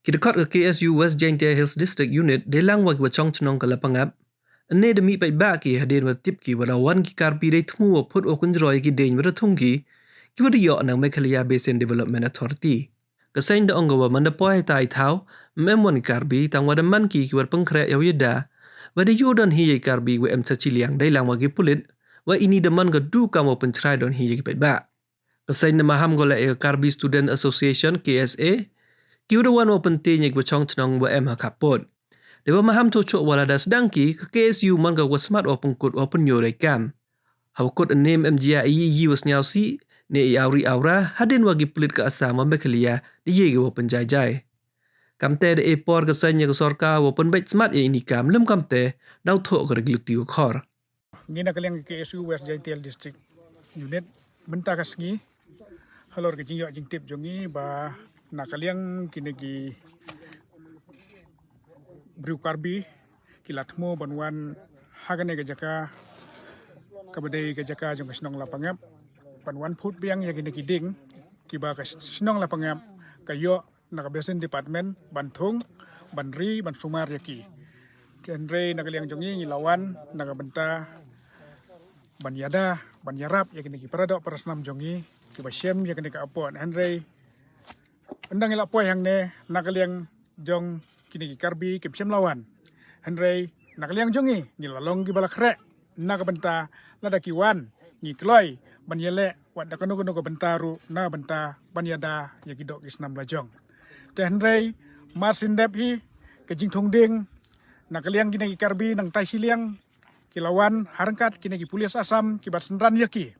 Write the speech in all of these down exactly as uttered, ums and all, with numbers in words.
Ki dkhot ka K S U West Jaintia Hills District Unit dei lang wa ki wa chong chnong ka Lapangap. Ynne da mih paidbah ki hadien wa tip ki wa da wan ki Karbi dei thmu wa phut wa kynjroi ki deiñ wa da thung ki, ki wa da yoh nang Meghalaya Basin Development Authority. Ka seng da ong ka wa man da poi tai thaw, ym em wan ki Karbi, tang wa da man ki ki wa da pynkhreh ya wa yada, wa da yu don hi ya ki Karbi wa em cha chiliang dei lang wa ki pulit, wa ini da man ka du kam wa pynchrai don hi ya ki paidbah. Ka seng da maham ko la e Karbi Student Association, K S A, ki wa da wan wa pyntieñ ya ki wa chong chnong wa em ha khappud. Dei wa maham to chok wa la da sdang ki, ka K S U man ka wa smat wa pynkut wa pynyoh dei kam. Ha wa kut ynne ym em jia i yi wa sniaw si, ne i awri awra, hadien wa ki pulit ka Assam wa Meghalaya, da ye ki wa pynjai jai. Kamte da e por ka seng ya ka sorkar wa pynbeit smat ya ini kam, lem kamte, daw thoh ka regluti wa khor. Ngi na ka liang K S U West Jaintia District Unit, mynta ka sngi, halor ka jingyoh jingtip jong ngi ba na ka liang kine ki briew Karbi, ki la thmu ban wan ha kane ka jaka, ka ba dei ka jaka jong ka shnong Lapangap, ban wan phut biang ya kine ki ding, ki ba ka shnong Lapangap, ka yoh na ka Basin Department, ban thung, ban ri, ban sumar ya ki. Hynrei na ka liang jong ngi ngi la wan, na ka bynta, ban yada, ban yarap, ya kine ki para doh para snam jong ngi, ki ba shem, ya kine ka apot. Hynrei, ynda ngi la poi hangne, na ka liang jong kine ki Karbi, kim shem la wan. Hynrei, na ka liang jong ngi, ngi la long ki ba la khreh, na ka bynta, lada ki wan, ngi kloi, ban yaleh, wat da kano kano ka bynta ruh, na bynta, ban yada, ya ki doh ki snam la jong. Te hynrei, mar syn dep hi, ka jingthung ding, na ka liang kine ki Karbi, nang tai shiliang, ki la wan, ha ryngkat, kine ki pulit Assam, ki ba synran ya ki.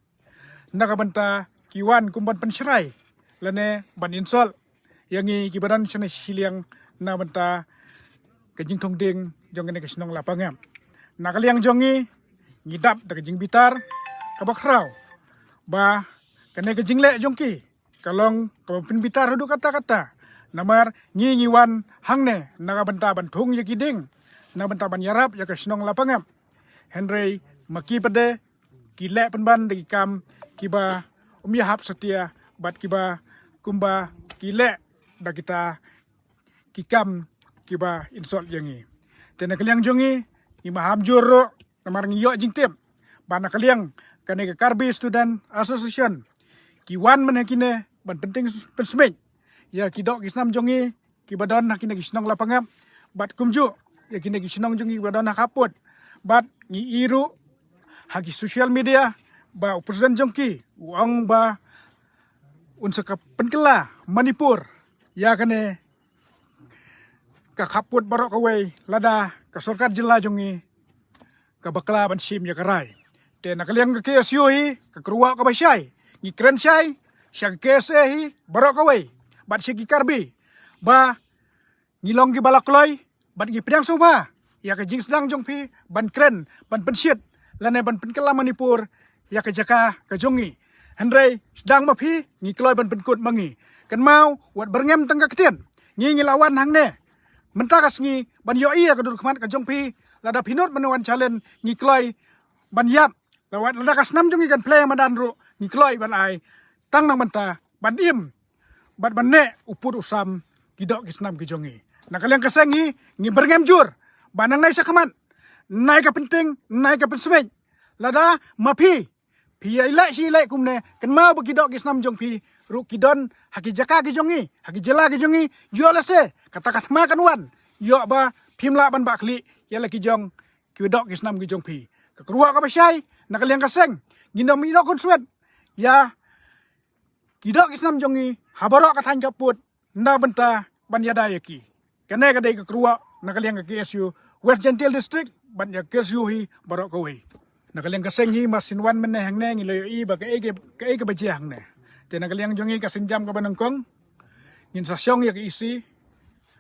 Na ka bynta, ki wan, kum ban pynshrai, lane, ban insult, ya ngi ki ba don shane shiliang na bynta ka jingthung ding jong kane ka shnong Lapangap. Na ka liang jong ngi, ngi dap da ka jingbitar, ka ba khraw. Ba, kane ka jingleh jong ki, ka long, ka ba pynbitar haduh katta katta. Namar, ngi ngi wan hangne, na ka bynta ban thung ya ki ding, na bynta ban yarap ya ka shnong Lapangap. Hynrei, ma ki pat de, ki leh pynban da ki kam, ki ba, um ya hap satia, bad ki ba, kumba, ki leh, da kita, ki kam, ki ba, insult ya ngi. Te na ka liang jong ngi, ngi maham jur ruh, namar ngi yoh jingtip. Ba na ka liang, kane ka Karbi Student Association, ki wan mynne kine, ban pynting pynsmit. Ya ki doh ki snam jong ngi, ki ba don ha kine ki shnong Lapangap, bad kumjuh, ya kine ki shnong jong ngi ki ba don ha khappud, bad ngi i ruh, ha ki social media, ba u president jong ki, u ong ba, un sa ka pynkylla, Manipur, ya kane, ka khappud baroh kawei, lada, ka sorkar jylla jong ngi, ka bakla ban shim ya ka rai. Te na ka liang ka K S U hi, ka kyrwoh ka ba shai. Ngi kren shai, sha ka K S A hi, baroh kawei. Bad sha ki Karbi. Ba, ngi long ki ba la kloi, bad ngi pdiang sngewbha. Ya ka jingsdang jong phi, ban kren, ban pynshit. Lane ban pynkylla Manipur, ya ka jaka, ka jong ngi. Hynrei, sdang ma phi, ngi kloi ban pynkut ma ngi. Kynmaw, wat byrngem tang ka ktien. Ngi ngi la wan hangne. Mynta ka sngi, ban yoh i ya ka dur khmat ka jong phi, lada phi nud ban wan challenge, ngi kloi, ban yap, lada wat lada ka snam jong ngi kan plie madan ruh, ngi kloi ban ai, tang nang mynta, ban im, bad ban neh, u pud u sam, ki doh ki snam ki jong ngi. Na ka liang ka seng ngi, ngi byrngem jur, ba nangne sha khmat, nai ka pynting, nai ka pynsmit, lada, ma phi, phi ïa leh shi leh kumne, kynmaw ba ki doh ki snam jong phi, ruh ki don, ha ki jaka ki jong ngi, ha ki jylla ki jong ngi, ïoh lehse, kata ka thma kan wan, ïoh ba, phim lah ban bah khlieh, ïa la ki jong, ki doh ki snam ki jong phi. Ka kyrwoh ka ba shai, na ka liang ka seng, ngin ym ïoh khunswet, ïa, ki doh ki snam jong ngi, ha baroh ka thaiñ khappud, na bynta, ban ïada ïa ki. Kane ka dei ka kyrwoh, na ka liang ka K S U, West Jaintia District, bad ïa ka K S U hi, baroh kawei. Na ka liang ka seng hi, mar syn wan mynne hangne, ngi la ïohi, ba kaei ka, kaei ka ba jia hangne. Te na ka liang jong ngi ka sienjam ka ba nyngkong, ngin sa shong ïa ka E C,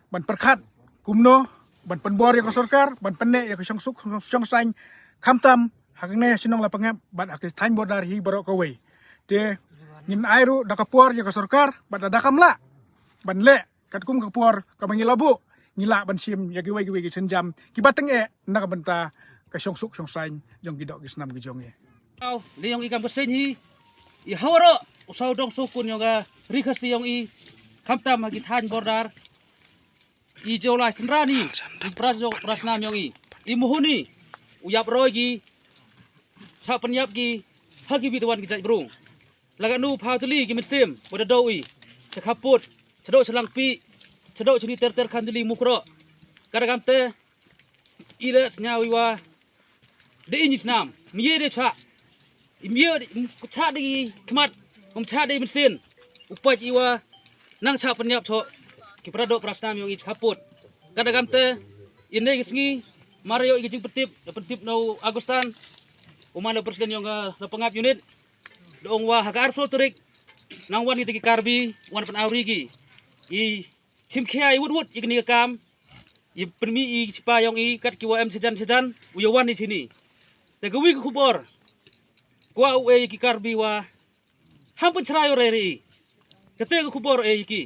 ban pyrkhat, kumno, ban pynbor ïa ka sorkar, ban pynneh ïa ka shongsuk, shongsaiñ, khamtam, ha kane shnong Lapangap, bad ha ka thaiñ border hi baroh kawei. Te, ngin ai ruh da ka por ïa ka sorkar, bad da kam lah, ban leh, katkum ka por, ka ba ngi la buh, ngi lah ban shim, ïa kiwei kiwei ki sienjam, ki ba tyngeh, na ka bynta, ka shongsuk, shongsaiñ, jong ki doh ki snam ki jong ngi. Aw, lei yong i kam ka seng hi, i hawaroh, u saw dong saw kun yong ka, ri Khasi yong i, khamtam ha ki thaiñ border, i jong lai synran i, i pra jong pra snam yong i, i muhuni u ïap roi ki, cha pynïap ki ha ki bit wan ki jait brung. La ka nu pha tuli ki mynsiem wa da dau i, cha khaput, cha dau cha langpi, cha dau cha ni ter ter khan tuli mukro. Kada kamte i le sñiaw i wa de i ni snam mie de cha, i mie de cha de i khmat, um cha de i mynsiem, u pait i wa nang cha pynïap tho ki pra dok pra snam yong i cha khaput. Kada kamte i ne ki sngi mara yo i ki jingpyntip, da pyntip no Agustan, u man da president yong la pangap unit, da ong wa ha ka arphew tarik nang wan kita ki Karbi wan pyn awri ki i chim khia i wut wut i kini ka kam, i pynmi i chipa yong i kat ki wa em chajan chajan u ya wan i chini. Te ka wi ka khubor kwa u e ki Karbi wa ham pynchrai u re re i. Kate ka khubor e ki